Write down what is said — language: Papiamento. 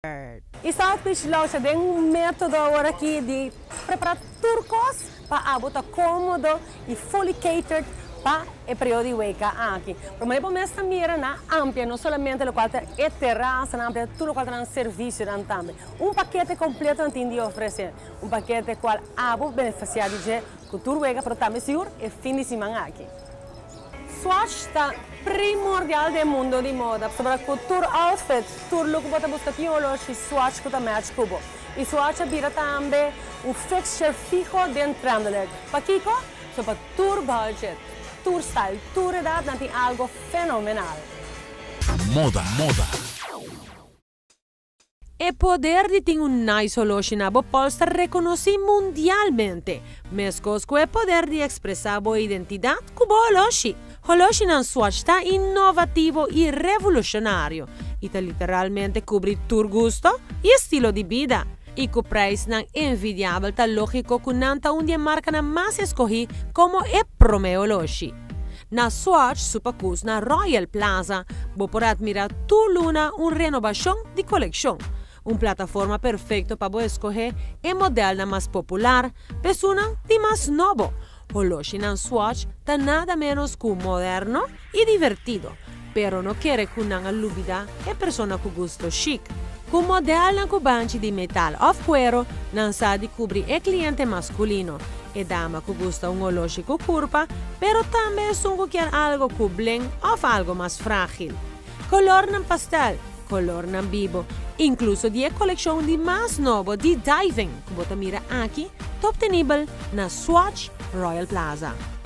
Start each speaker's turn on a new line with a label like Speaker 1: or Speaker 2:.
Speaker 1: E South Beach Lounge ta den un metodo awor aki di prepara tur cos pa abo ta comodo y fully catered pa e periodo di weka aki. Prome bo mes ta mira na amplia no solamente locual ta e terasa, na amplia tur locual ta nan servicionan tambe. Un pakete completo nan tin di ofrece, un pakete cual abo beneficia di dje cu tur wega pero tambe sigur e fin di siman aki. Swatch ta primordial den mundo di moda pasobra cu tur outfit, tur look cu bo ta busca tin oloshi swatch cu ta match cu bo. Y swatch a bira tambe un fixture fiho den trend alert. Pakico? Pasobra pa tur budget, tur style, tur edad nan tin algo fenomenal.
Speaker 2: Moda, moda.
Speaker 1: E poder di tin un nice oloshi na bo pols ta reconoci mundialmente, mescos cu e poder di expresa bo identidad cu bo oloshi. Holoshinan Swatch ta innovativo y revolucionario y ta literalmente cubri tur gusto y estilo di bida. Y cu prijsnan envidiabel ta logico cu nan ta un di e marcanan mas escogi como e prome oloshi. Na Swatch Supacus na Royal Plaza bo por admira tur luna un renobacion di coleccion, un plataforma perfecto pa bo escoge e modelnan mas popular p'esunnan di mas nobo. Holoshinan Swatch ta nada menos cu moderno y divertido, pero no kere cu nan a lubida e persona cu gusto chic. Cu modelnan cu banchi di metal of cuero, nan sa di cubri e cliente masculino, E dama cu gusta un oloshi cu curpa, pero tambe esun cu kier algo cu bling of algo mas fragil. Colornan pastel, colornan bibo, incluso di e coleccion di mas nobo di diving cu bo ta mira aki ta obtenibel na Swatch Royal Plaza.